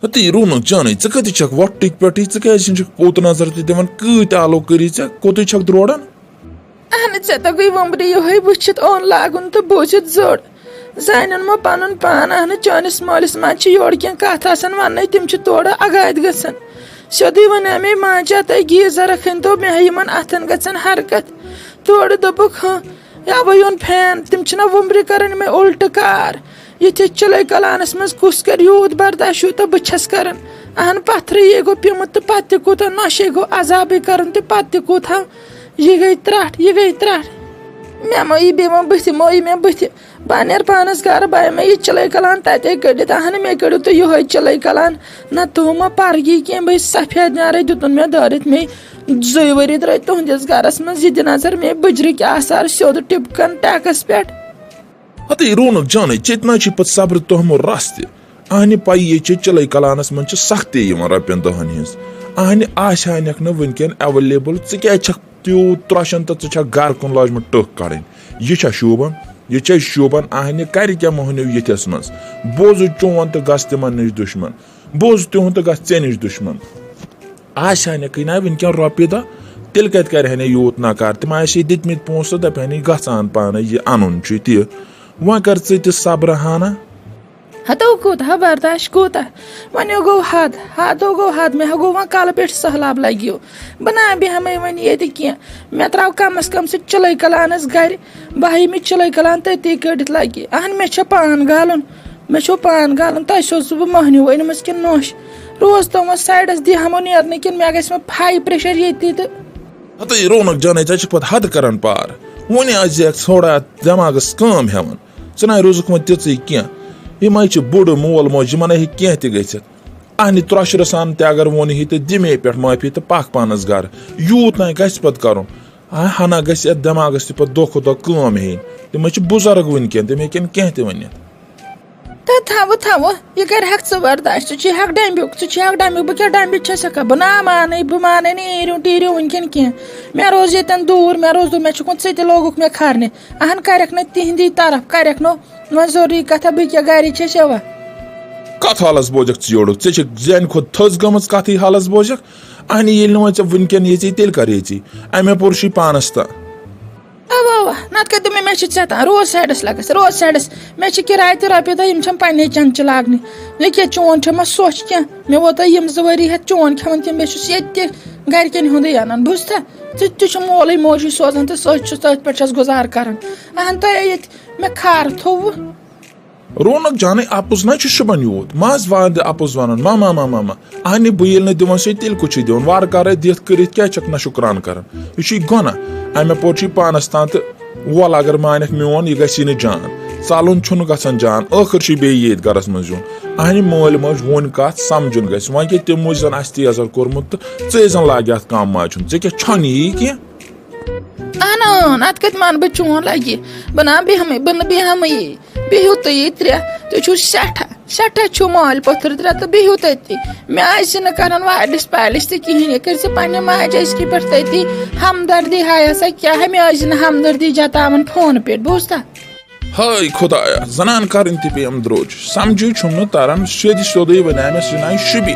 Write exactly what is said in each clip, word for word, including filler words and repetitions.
ہتے رونق جانٕے، ژٕ کتہِ چھکھ وۄٹھٕکۍ پٮ۪ٹھٕے؟ ژٕ کیازِ چھُنہٕ چھکھ پوٚت نظر تہِ دِوان؟ کۭتۍ آلو کٔرِتھ ژےٚ؟ کوٚتُے چھکھ دروران؟ اہنہٕ، ژےٚ توٚگُے وۄمبرِ یِہوٚے وٕچھِتھ اوٚن لاگُن تہٕ بوٗزِتھ زوٚڑ۔ زانن مہ پنُن پان، اہنہٕ، چٲنِس مٲلِس منٛز چھِ یورٕ کینٛہہ کتھ آسان وننَے، تِم چھِ تورٕ اگادِ گژھان۔ سیوٚدُے ونے مے، ماجہ، تۄہہِ گیٖزرٕ کھٔنۍ تو مےٚ یِمن اتھن گژھن حرکت۔ تورٕ دوٚپُکھ، ہاں، یوے اوٚن فین، تِم چھِنہ وۄمبرِ کران یِمے الٹہٕ کار۔ یِتھِس چِلَے کلانس منٛز کُس کرِ یوٗت برداش یوٗتاہ بہٕ چھَس کران؟ اہن، پتھرٕے یے گوٚو پیومُت تہٕ پتہٕ تہِ کوٗتاہ نۄشے گوٚو عذابٕے کرُن تہٕ پتہٕ تہِ کوٗتاہ۔ یہِ گٔے ترٛٹھ، یہِ گٔے ترٛٹھ۔ مےٚ مٲیی بیٚیہِ وۄنۍ بٕتھِ، مٲیی مےٚ بٕتھِ۔ بہٕ نیرٕ پانس گرٕ، بہٕ مےٚ یہِ چِلَے کلان تتے کٔڑِتھ۔ اہن، مےٚ کٔڑِو تُہۍ یِہوٚے چِلَے کلان۔ نہ تُہُنٛد ما پرگی کینٛہہ، بہٕ سفید نیرے دیُتُن مےٚ دٲرِتھ۔ مے زٕے ؤری درٛاے تُہنٛدِس گرس منٛز۔ یہِ دِ نظر مے بٕجرٕکۍ آثار سیوٚد ٹِپکن ٹیکس پٮ۪ٹھ۔ ہتے رونق جانٕے، چیتنا چھِ پتہٕ صبرٕ توہمو رس تہِ۔ اہنہِ پَیہِ یہِ چھِ چِلَے کلانس منٛز چھِ سختی یِوان رۄپین دہن ہٕنٛز۔ اہنہِ آسہِ ہا نکھ نہٕ وٕنکٮ۪ن اویلیبل، ژٕ کیازِ چھکھ تیوٗت ترٛوشان تہٕ ژٕ چھکھ گرٕ کُن لٲجمٕژ ٹٕکھ کڑٕنۍ؟ یہِ چھا شوٗبان؟ یہِ چھا شوٗبان؟ اہنہِ کرِ کیٛاہ مۄہنیو یِتھِس منٛز؟ بوزُے چون تہٕ گژھ تِمن نِش دُشمن، بوز تِہُنٛد تہٕ گژھ ژےٚ نِش دُشمن۔ آسہِ ہا نکھٕے نا وٕنکٮ۪ن رۄپیہِ دہ، تیٚلہِ کتہِ کرِ ہا نے یوٗت نکار؟ تِم آسہِ ہے دِتمٕتۍ پونٛسہٕ، دپہِ ہا نے گژھ اَن پانے، یہِ اَنُن چھُے تہِ۔ وۄنۍ کر ژٕ تہِ صبرٕ ہنا۔ ہتو کوٗتاہ برداش کوٗتاہ؟ وۄنۍ گوٚو حد، حدو گوٚو حد، مےٚ ہا گوٚو وۄنۍ کلہٕ پٮ۪ٹھ سہلاب لگیو۔ بہٕ نا بیٚہمے وۄنۍ ییٚتہِ کینٛہہ۔ مےٚ ترٛاو کمس کم سُہ چِلَے کلانس گرِ۔ بہٕ ہا یہِ مےٚ چِلَے کلان تٔتی کٔڑِتھ لگہِ۔ اہن، مےٚ چھےٚ پان گالُن۔ مےٚ چھُ پان گالُن، تۄہہِ سوزٕ بہٕ مۄہنیو أنمٕژ کِنہٕ نوٚش؟ روز تھومس سایڈس، دِہمو نیرنہٕ کِنہٕ مےٚ گژھِ وۄنۍ فاے پریشر ییٚتی تہٕ۔ ہتے رونق جانے، ژےٚ چھِ پتہٕ حد کران پار۔ وۄنۍ آسہِ ژےٚ تھوڑا دٮ۪ماغس کٲم ہٮ۪وان۔ ژٕ نَے روٗزُکھ وۄنۍ تِژٕے کینٛہہ۔ یِمَے چھِ بُڈٕ مول موج، یِمَن ہے ہیٚکہِ کینٛہہ تہِ گٔژھِتھ۔ اَہنہِ ترٛۄشرٕ سان تہِ اگر ووٚنہی تہٕ دِ مے پٮ۪ٹھ معٲفی تہٕ پَکھ پانَس گَرٕ۔ یوٗت نَے گژھِ پَتہٕ کَرُن۔ آ، ہَنا گژھِ اَتھ دٮ۪ماغَس تہِ پَتہٕ دۄہ کھۄتہٕ دۄہ کٲم ہیٚنۍ۔ تِمَے چھِ بُزرٕگ وٕنکٮ۪ن، تِم ہیٚکن کینٛہہ تہِ ؤنِتھ۔ تہٕ تھاوٕ، تھاوٕ، یہِ کَرِ ہَکھ ژٕ برداش؟ ژٕ چھُے ہَکھ ڈَمبیُک، ژٕ چھُے ہَکھ ڈَمبیُک، بہٕ کیٛاہ ڈَمبِتھ چھَس ہٮ۪کان؟ بہٕ نا مانَے، بہٕ مانَے نہٕ ایٖرِو ٹیٖرِو وٕنکٮ۪ن کینٛہہ۔ مےٚ روز ییٚتٮ۪ن دوٗر، مےٚ روز دوٗر، مےٚ چھُکھ وۄنۍ ژٕ تہِ لوگُکھ مےٚ کھارنہِ۔ اہن، کَرٮ۪کھ نہ تِہِنٛدی طرف، کَرٮ۪کھ نہٕ وۄنۍ ضروٗری کَتھا، بہٕ کیٛاہ گَرِچ چھَس یَوٕ۔ کَتھ حالَس بوزَکھ ژٕ یورُک؟ ژےٚ چھِ زیٛانہِ کھۄتہٕ تھٔز گٔمٕژ کَتھٕے حالَس بوزَکھ۔ اَہنہِ ییٚلہِ نہٕ وۄنۍ ژےٚ وٕنکٮ۪ن ییٚژی، تیٚلہِ کَر ییٚژی؟ اَمے پوٚر چھُے پانَس تام۔ اَوا، اَوا، نَتہٕ کَتہِ دوٚپ مےٚ، مےٚ چھِ ژےٚ تام، روز سایڈَس لَگَس، روز سایڈَس۔ مےٚ چھِ کِراے تہِ رۄپیہِ دَہ، یِم چھَم پنٛنے چَنٛدچہِ لاگنہِ۔ مےٚ کیٛاہ چون کھیوٚن ما سوچھ کینٛہہ؟ مےٚ ووت یِم زٕ ؤری ہٮ۪تھ چون کھٮ۪وان، تِم بیٚیہِ چھُس ییٚتہِ تہِ گَرِکٮ۪ن ہُنٛدُے اَنان۔ بوٗزتھا؟ ژٕ تہِ چھُ مولٕے موجی سوزان تہٕ سۭتۍ چھُس تٔتھۍ پٮ۪ٹھ چھَس گُزار کَران۔ اَہَن تۄہے ییٚتہِ مےٚ کھار تھوٚوُ۔ رونق جانٕے، اَپُز نہ چھُ شُبان یوٗت، مَس وَندِ اَپُز وَنُن، مَما، مَما، مَما۔ اَہنہِ بہٕ ییٚلہِ نہٕ دِوان چھُسے، تیٚلہِ کوٚت چھُے دِوان؟ وارٕ کارَے دِتھ کٔرِتھ کیٛاہ چھَکھ نہ شُکران کَران؟ یہِ چھُے گۄناہ۔ اَمہِ اَپور چھُے پانَس تام تہٕ وَل اگر مانٮ۪کھ میون، یہِ گژھی نہٕ جان۔ ژَلُن چھُنہٕ گژھان جان، ٲخٕر چھُے بیٚیہِ ییٚتہِ گَرَس منٛز یُن۔ اَہنہِ مٲلۍ ماجہِ ووٚن کَتھ، سَمجھُن گژھِ۔ وۄنۍ کیٛاہ تِموٕے زَن آسہِ تیزَر کوٚرمُت تہٕ ژٕے زَن لاگہِ اَتھ کَم ماجہِ ہُنٛد۔ ژےٚ کیٛاہ چھۄنہٕ یی کینٛہہ؟ اہن، اہن، اتھ کتہِ مان بہٕ چون لگہِ؟ بہٕ نا بیہمٕے، بہٕ نہٕ بیہمٕے۔ بِہِو تُہۍ ییٚتہِ ترٛےٚ، تُہۍ چھِو سٮ۪ٹھاہ، سٮ۪ٹھاہ چھِو مالۍ پۄتھٕر ترٛےٚ تہٕ بِہِو تٔتی۔ مےٚ آسہِ نہٕ کران وارڈِس پالِش تہِ کِہیٖنۍ، یہِ کٔرۍ زِ پننہِ ماجہِ أزکہِ پٮ۪ٹھ تٔتی۔ ہمدردی ہایا سا کیٛاہ، مےٚ ٲسۍ نہٕ ہمدردی جتاوان فونہٕ پٮ۪ٹھ، بوٗزتھا؟ ہاے خۄدایا، زنان کرٕنۍ تہِ پیٚیَم درٛوٚج۔ سمجھے چھُم نہٕ تران، سیٚدِ سیوٚدُے وَنیٛامٮ۪س یہِ نَے شُبہِ۔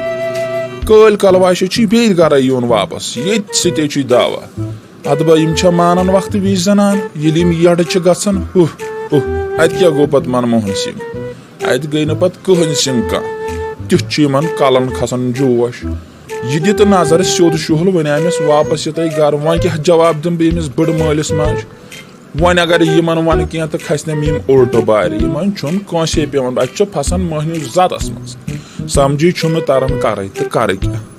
کٲلۍ کلہٕ واشے چھُے بیٚیہِ گرے یُن واپس، ییٚتہِ سۭتے چھُے دعوا۔ ادٕ با یِم چھا مانان وقتہٕ وِزِ زنان، ییٚلہِ یِم یَڈٕ چھِ گژھان؟ ہُہ، ہُہ، اَتہِ کیٛاہ گوٚو پتہٕ منموہن سنگھ؟ اَتہِ گٔے نہٕ پتہٕ کٕہٕنۍ سنگھ کانٛہہ۔ تیُتھ چھُ یِمن کلن کھسان جوش۔ یہِ دِ تہٕ نظر سیوٚد شُہل، وَنیٛامٮ۪س واپس یِتھَے گرٕ۔ وۄنۍ کیٛاہ جواب دِمہٕ بہٕ أمِس بٕڈٕ مٲلِس ماجہِ؟ وۄنۍ اگر یِمن وَنہٕ کینٛہہ تہٕ کھسہِ نہ مےٚ یِم اُلٹہٕ بارِ۔ یِمن چھُنہٕ کٲنٛسے پٮ۪وان، اَتہِ چھُ پھسان مٔہنیوٗ زَدَس منٛز۔ سَمجھٕے چھُم نہٕ تَران کَرٕے تہٕ کَرٕ کیٛاہ۔